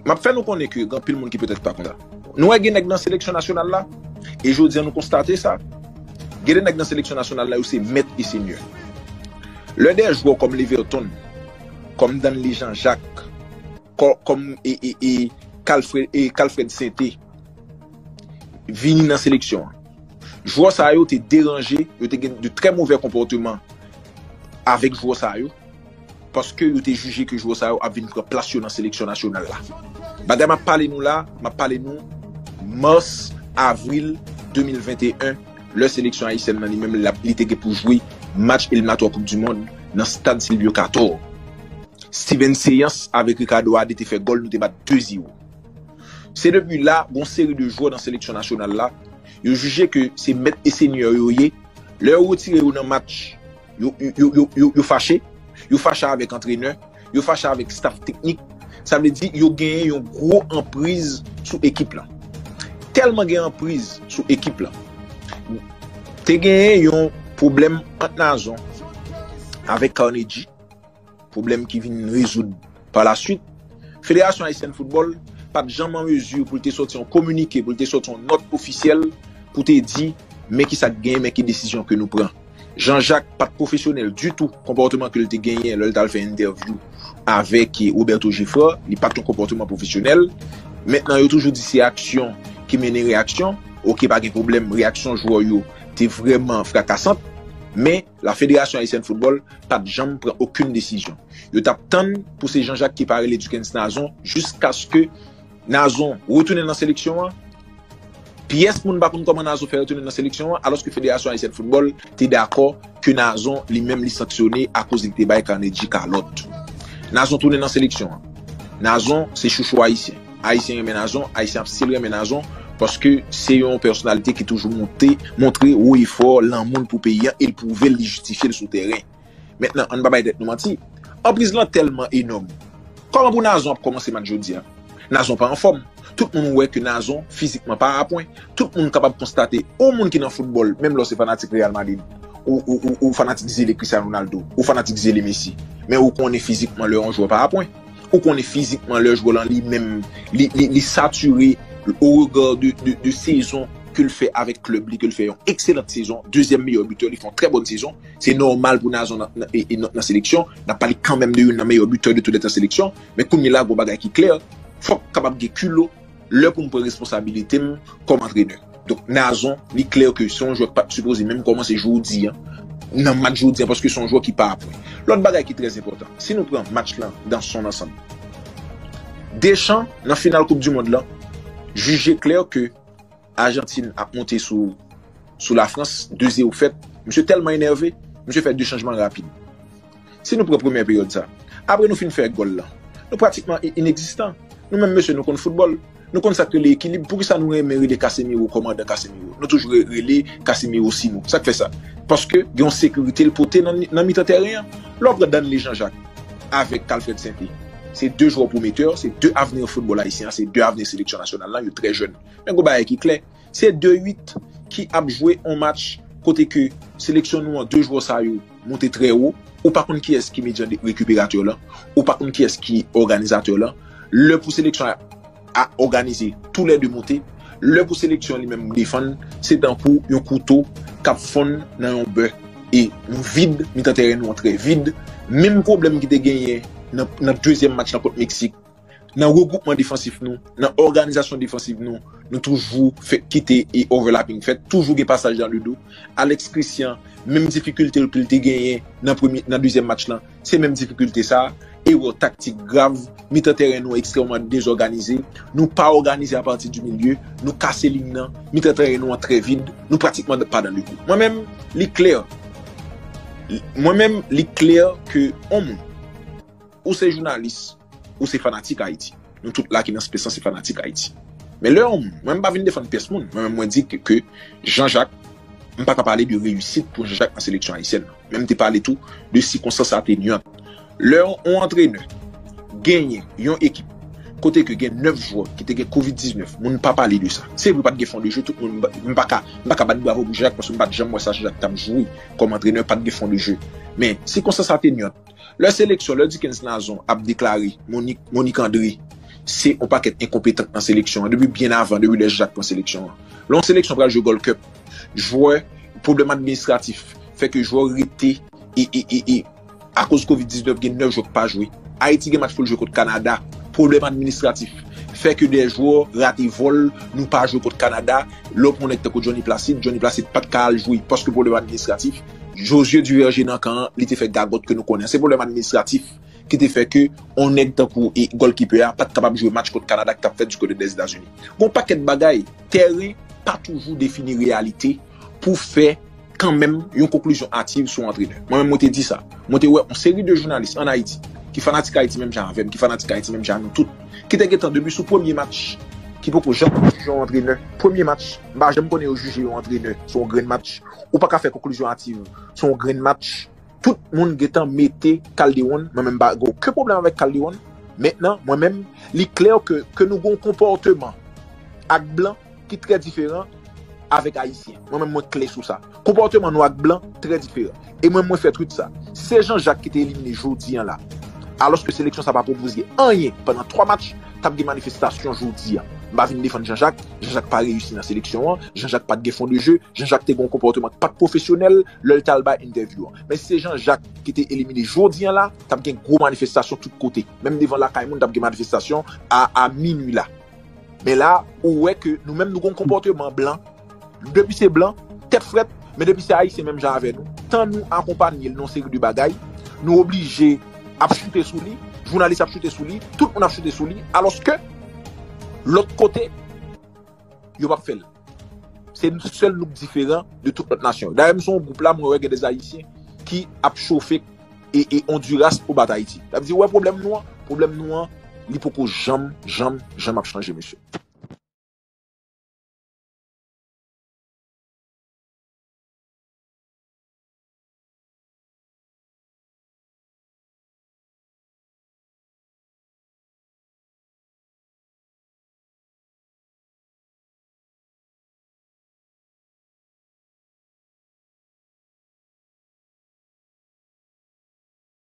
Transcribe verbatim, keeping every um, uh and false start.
M ap fè nou konnen ke gen anpil moun ki petèt pa konn sa. Nou wè gen nèg nan seleksyon nasyonal la, e jodi a nou konstate sa, gen de nèg nan seleksyon nasyonal la, yo se mèt e senyè. Lè de jwè kòm Leverton, kòm Danley Jean-Jacques, kò- kòm e, e, e, Calfred, e Calfred Sainté vini nan seleksyon an. Jwè sa yo te deranje, yo te gen de trè movè konpòteman avèk jwè sa yo, paske yo te jije ke jwè sa yo ap vin pran plas yo nan seleksyon nasyonal la. Bagay m ap pale nou la, m ap pale nou mas, avril de mil venteyen, lè seleksyon ayisyèn nan li menm, l ap- li te gen pou jwe match eliminatwa Koup di Mond nan stad Sylvio Cator. Steven Cejas avèk Ricardo Ade te fè gòl, nou te bat de zewo. Se depi la, gon seri de jwè nan seleksyon nasyonal la, yo jije ke se mèt e senyè yo ye. Lè yo retire yo nan match, yo, yo, yo, yo, yo, yo fache. Yo fache avèk antrenè, yo fache avèk staff teknik. Sa vle di yo genyen yon gwo anpriz sou ekip lan. Tèlman gen anpriz sou ekip lan, te genyen yon pwoblèm ant Nazon avèk Carnegie, pwoblèm ki vin rezoud pa la swit. Federasyon Ayisyèn Foutbòl pa t janm an mezi pou l te sòti yon kominike, pou l te sòti yon nòt ofisyèl pou te di, men ki sa k genyen, men ki desizyon ke nou pran. Jean-Jacques pa t pwofesyonèl ditou. Konpòteman ke l te genyen lè l t al fè entèvyou avèk Roberto Geffrard, li pa t yon konpòteman pwofesyonèl. Mentnan, yo toujou di se aksyon ki mennen reyaksyon. Oke, pa gen pwoblèm, reyaksyon jwè yo te vrèman frakasant. Men, la Fédération Haïtienne Football pa t janm pran okenn desizyon. Yo t ap tann pou se Jean-Jacques ki pare Ledukens Nazon jiskaske Nazon retounen nan seleksyon an. Pyès moun pa konn kòman Nazon fè retounen nan seleksyon an, alòske Federasyon Ayisyèn Foutbòl te dakò ke Nazon li menm li sanksyone akoz li te bay Carnegie kalòt. Nazon tounen nan seleksyon an. Nazon se chouchou ayisyen. Ayisyen renmen Nazon, Ayisyen ap still renmen Nazon, paske se yon pèsonalite ki toujou monte, montre wo e fò lanmou l pou peyi an e l pwouve l, li jistifye l sou teren. Mentnan, ann pa bay tèt nou manti. Anpriz lan tèlman enòm. Kòman pou Nazon ap kòmanse match jodi a? Nazon pa anfòm. Tout moun wè ke Nazon fizikman pa apwen. Tout moun kapab konstate yon moun ki nan foutbòl, menm lè w se fanatik Real Madrid, ou, ou, ou, ou fanatik zele Cristiano Ronaldo, ou fanatik zele Messi, men ou konnen fizikman lè yon jwè pa apwen. Ou konnen fizikman lè jwè lan li menm, li, li, li satire au regard de, de, de sezon ke l fè avèk klèb li, ke l fè yon ekselant sezon, dezyèm meyè bitè, li fè yon trè bòn sezon. Se nòmal pou Nazon nan, nan, e, e nan, nan seleksyon. N ap pale kanmenm de youn nan meyè bitè de tout lè tan seleksyon. Men kounye la, gon bagay ki klè, fòk kapab gen kilo lè pou m pran responsabilite m kòm antrenè. Donk, Nazon, li klè ke se yon jwè ki pa t sipoze menm kòmanse jodi a, nan match jodi a, paske se yon jwè ki pa apwen. Lòt bagay ki trè enpòtan, si nou pran match lan dans son ensemble, Deschamps, nan final Koup di Mond lan, jije klè ke Ajantin ap monte sou, sou Lafrans, de zewo fèt. Misye tèlman enève, misye fè de chanjman rapid. Si nou pran premyè peryòd sa, apre nou fin fè gòl lan, nou pratikman i- inegzistan. Nou menm mesye, nou konn foutbòl. Nou konn sa k rele ekilib. Poukisa nou renmen rele Casemiro kòmandan Casemiro? Nou toujou re- rele Casemiro Simo. Sa k fè sa? Paske gen yon sekirite l pote nan, nan mitan tèren an. Lè w pran Danley Jean-Jacques avèk Calfred Sainté, se de jwè pwometè, se de avni foutbòl ayisyen an, se de avni seleksyon nasyonal lan, yo trè jèn. Men gon bagay ki klè, se de uit ki ap jwe yon match kote ke seleksyon nou an, de jwè sa yo monte trè wo. Ou pa konn kiyès ki medyan de- rekiperatè lan, ou pa konn kiyès ki òganizatè lan. Lè pou seleksyon a, a òganize, toulède monte. Lè pou seleksyon li menm defann, se tankou yon kouto k ap fonn nan yon bè. E nou vid, mitan tèren nou an trè vid. Menm pwoblèm ki te genyen nan, nan dezyèm match lan kont Meksik, nan regwoupman defansif nou, nan òganizasyon defansiv nou, nou toujou fè, kite e overlapping fèt, toujou gen pasaj dan le do. Alex Christian, menm difikilte l ke l te genyen nan premye, nan dezyèm match lan, se menm difikilte sa a. Erè taktik grav, mitan teren nou ekstrèmman dezòganize, nou pa òganize apati di milye, nou kase liy nan, mitan teren nou an trè vid, nou pratikman pa dan le group. Mwen menm, li klè, mwen menm, li klè ke yon moun, ou se jounalis, ou se fanatik Ayiti. Nou tout la ki nan spes lan se fanatik Ayiti. Men lè yon moun, mwen m pa vin defann pyès moun, mwen menm mwen di ke, ke Jean-Jacques, m pa ka pale de reyisit pou Jean-Jacques nan seleksyon ayisyèn nan. Men m te pale tou de sikonstans atenyant. Lè yon, yon antrenè genyen yon ekip kote ke gen nèf jwè ki te gen kovid diznèf, moun pa pale de sa. Se vre pa t gen fon de je, tout moun, m pa ka, m pa ka bat bravo pou Jean-Jacques paske m pa t janm wè sa Jean-Jacques t ap jwe kòm antrenè, pa t gen fon de je. Men, sikonstans atenyant, lè seleksyon, lè Dickens Nazon ap deklare Monique, Monique André, se yon pakèt enkonpetan k nan seleksyon an, depi byen avan, depi lè Jean Jacques pran seleksyon an. Lè yon seleksyon pral jwe Gold Cup, jwè, pwoblèm administratif fè ke jwè rete e, e, e, e, akoz kovid diznèf, gen nèf jwè k pa jwe. Ayiti gen match pou l jwe kont Kanada. Pwoblèm administratif fè ke de jwè rate vòl, nou pa jwe kont Kanada. Lè w pran yon nèg tankou Johnny Placide, Johnny Placide pa t ka al jwe paske pwoblèm administratif. Josué Duverger nan kan an, li te fè gagòt ke nou konnen. Se pwoblèm administratif ki te fè ke yon nèg tankou e, goalkeeper a pa t kapab jwe match kont Kanada ki t ap fèt du kote dèzetazini. Gon pakèt bagay, tèren pa toujou defini reyalite pou fè kanmenm yon konklizyon ativ sou antrenè. Mwen menm, mwen te di sa. Mwen te wè yon seri de jounalis ann Ayiti ki fanatik Ayiti menm jan avè m, ki fanatik Ayiti menm jan nou tout, ki te gentan depi sou premye match, ki poko janm jije yon antrenè. Premye match, m pa janm konnen yo jije yon antrenè sou yon grenn match. Ou pa ka fè konklizyon ativ sou yon grenn match. Tout moun gentan mete Calderon, mwen menm m pa gen okenn pwoblèm avèk Calderon. Mentnan, mwen menm, li klè ke, ke nou gen yon konpòteman ak blan ki trè diferan avèk Ayisyen. Mwen menm, mwen klè sou sa. Konpòteman nou ak blan trè diferan. E mwen, mwen fè tweet sa. Se Jean Jacques ki te elimine jodi an la. Alòske seleksyon sa pa pwopoze anyen pandan twa match, t ap gen manifestasyon jodi an. M pa vin defann Jean Jacques. Jean Jacques pa reyisi nan seleksyon an. Jean Jacques pa t gen fon de je. Jean Jacques te gen yon konpòteman k pa t pwofesyonèl lè l t al bay entèvyou an. Men si se Jean Jacques ki te elimine jodi an la, t ap gen gwo manifestasyon tout kote. Menm devan lakay moun, t ap gen manifestasyon a, a minui la. Men la, ou wè ke nou menm nou gen yon konpòteman blan. Depi se blan, tèt frèt, men depi se Ayisyen menm jan avè nou, tan nou akonpanye l nan yon seri de bagay, nou oblije ap choute sou li, jounalis ap choute sou li, tout moun ap choute sou li, alòske lòt kote, yo p ap fè l. Se sèl nou k diferan de tout lòt nasyon yo. Dayè, m se yon gwoup la, mwen wè gen de Ayisyen ki ap chofe e, e Ondiras pou bat Ayiti. Sa vle di, ou wè pwoblèm nou an? Pwoblèm nou an, li poko janm, janm, janm ap chanje, mesye.